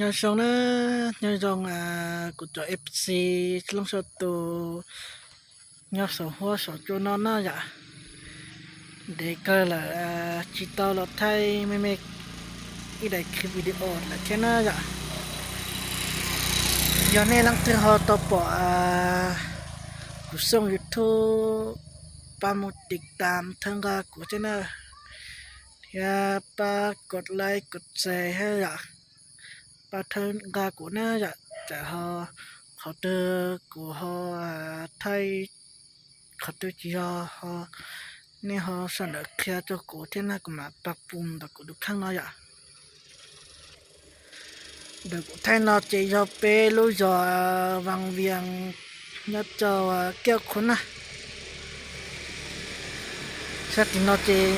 Nyob zoo na, nyob zoo kuv cov F C txhua leej txhua tus nyob saum huab saum cua no na yom. Ntev kawg lawm tsis tau los thaij me me ib daim clip video lawm thiab na yom. Yog nej leej twg ho tau pom kuv xoo YouTube, pab mus tiv tam thawj nqa kuv thiab na, thiab pab kos like kos share thiab yom. Pab thawj nqa kuv na yom, tsam ho qhov twg kuv ho thaij, qhov twg tsis yog ho nej ho sawv daws qhia rau kuv thiab na, kuv mam pab pum ntawm kuv tus kheej no yom. Ntawm kuv thaij no ces yog peb lub zos Vaj Vias nyob rau Kiab Khua na. Sab tim no ces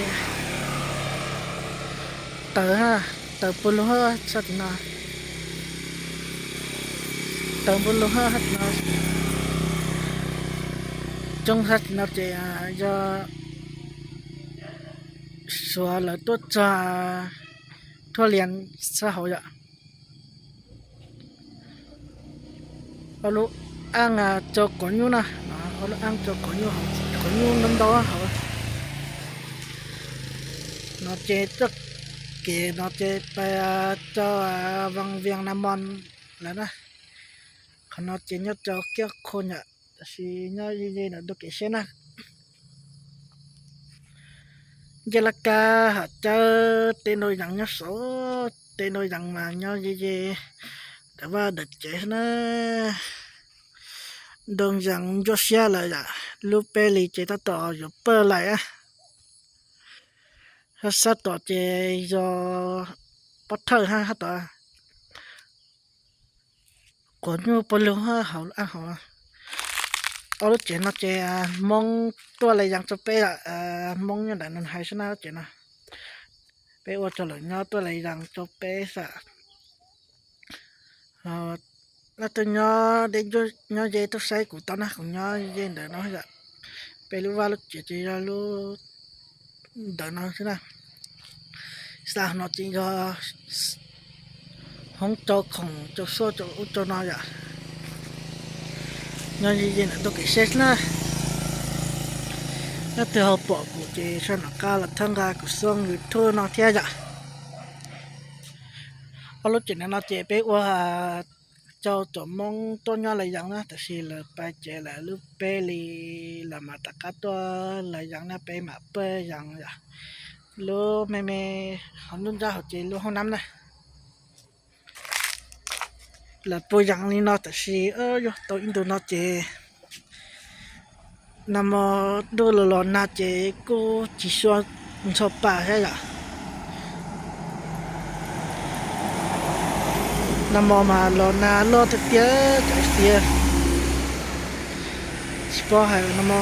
taws, taws puag lug sab tim no, taws puag lug sab tim no. Coob sab tim no ces yog Suav lawv tuaj txog Thuab Lias sab hauv yom. Ob lub aab tsau quav nyuj na, ob lub aab tsau quav nyuj, quav nyuj ntau ntau hauv. No ces txoj kev no ces pais rau Vaj Vias Nas Mos lawm na. Qhov no ces nyob rau Kiab Khua yom, tab sis nyob ze ze ntawm ntug kev seb na. Ncej laj kab ham cawb, tej ntoo yees nyob saud, tej ntoo yees mas nyob ze ze ntawm vaj ntawm tsev xwb na. Ntoo yees ntsuab siab lawm yom, lub peb li ces tab tom yuav pawg lais. Sab sab tom ces yog pob thawj hab, hab tom quav nyuj puag lug hauv, hauv. Ob lub tsev no ces Hmoob tuaj lais yees rau peb, Hmoob nyob ntawm no hais xwb na, lub tsev no peb ua rau lawv nyob tuaj lais yees rau peb xwb. Leej twg nyob deb nyob ze tuaj saib kuv tau na, kuv nyob ze ntawm no yom. Peb lub vaj lub tsev ces yog lub ntawm no xwb na. Xa no ces yog hoob rau khoom rau suab rau ub rau no yom. Nyob ze ze ntawm ntug kev seb xwb na. Leej twg ho pom kuv ces sawv daws qab los thawb nqa kuv xoo YouTube no thiab yom. Ob lub tsev no ces peb ua rau cov Hmoob tuaj nyob lais yees na, tab sis lawv pais tsev lawm lub peb li, lawv mam rov qab tuaj lais yees na, peb mam pawg yees yom. Lub me me hauv nruab nrab hauv ces lub hoob nab na. Lawv pawg yees li no tab sis yog tau ib ntus no ces nag hmo ntuj los los nag ces kuj tsis sua ntxhov pa thiab yom. Nag hmo mas los nag loj tiag tiag, cov tiag tsis paub hais nag hmo.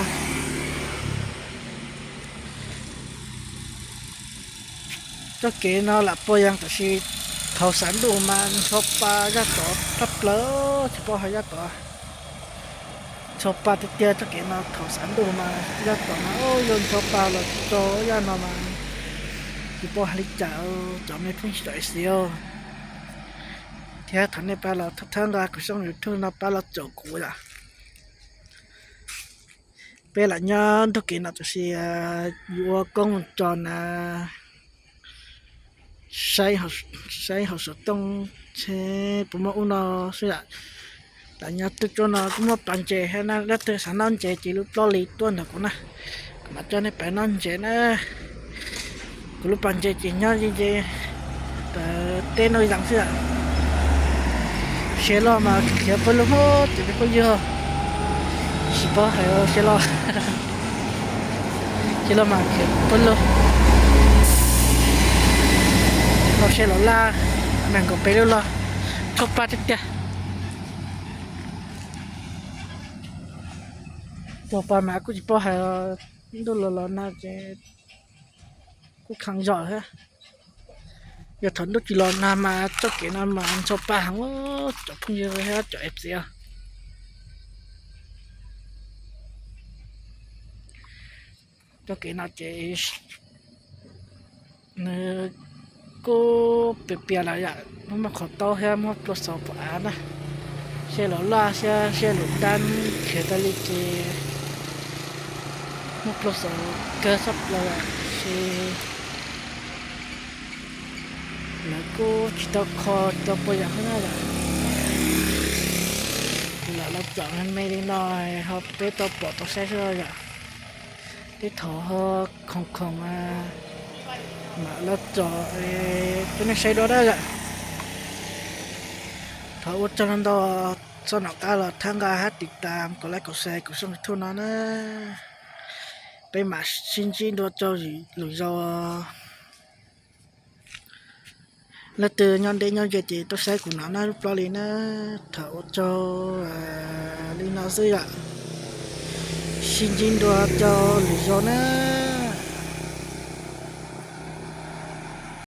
Txoj kev no lam pawg yees tab sis thaum xav ntuj mas ntxhov pa yaj tod tshaj plaws, tsis paub hais yaj tod. Ntxhov pa tiag tiag txoj kev no, thaum xav ntuj mas yaj tod mas yuav ntxhov pa los tso yaj no mas tsis paub hais li cas. Cov me phooj ywg txhua tus, thiab thov nej pab los thawb nqa kuv xoo YouTube no pab los caum kuv yom. Peb lam nyob ntug kev no tab sis yus ua koob tso na, saib hauv saum tooj seb puas muaj ub no xwb yom. Lam nyob tug tsuab no kuj muaj pas ntses thiab na, leej twg xav noj ntses ces lub plaub li tuaj ntawm kuv na, kuv mam coj nej pais noj ntses na. Kuv lub pas ntses ces nyob ze ze ntawm tej ntoo yees xwb yom. Siab loj mas khiav pawg lug, ces peb phooj ywg, tsis paub hais siab loj, siab loj mas khiav pawg lug. Los siab los laj, nees nkaum peb lub los tshov pa tiag tiag. Tshov pa mas kuj tsis paub hais, ntuj los los nag ces kuj kheev zom thiab. Yog thaum ntuj tsis los nag mas txoj kev no mas ntxhov pa heev, cov phooj ywg thiab cov F C. Txoj kev no ces nws kuj Piam piam lawm yom, muab qhov taub thiab muab plua xauv pov av na. Seb lawv laj thiab seb lawv dab khiav tas li ces muab plua xauv kawg txhob plaws lawm ces lawv kuj tsis tau kho tsis tau pua yam thiab na yom. Lam los txom me me li no ho peb tau pom tau saib xwb yom. Tej thaum ho khoom khoom mam los txom peb nej saib dua dab yom. Thov ua tsaug ntau txog nom qab los thab nqa hab tiv tas kom like kom share kuv tshooj YouTube no na. Peb mam sib ntsib dua rau lwm zaus. Leej twg nyob deb nyob ze ces tuaj saib kuv no na lub plab li na. Thov ua tsaug li no xwb yom. Sib ntsib dua rau lwm zaus na.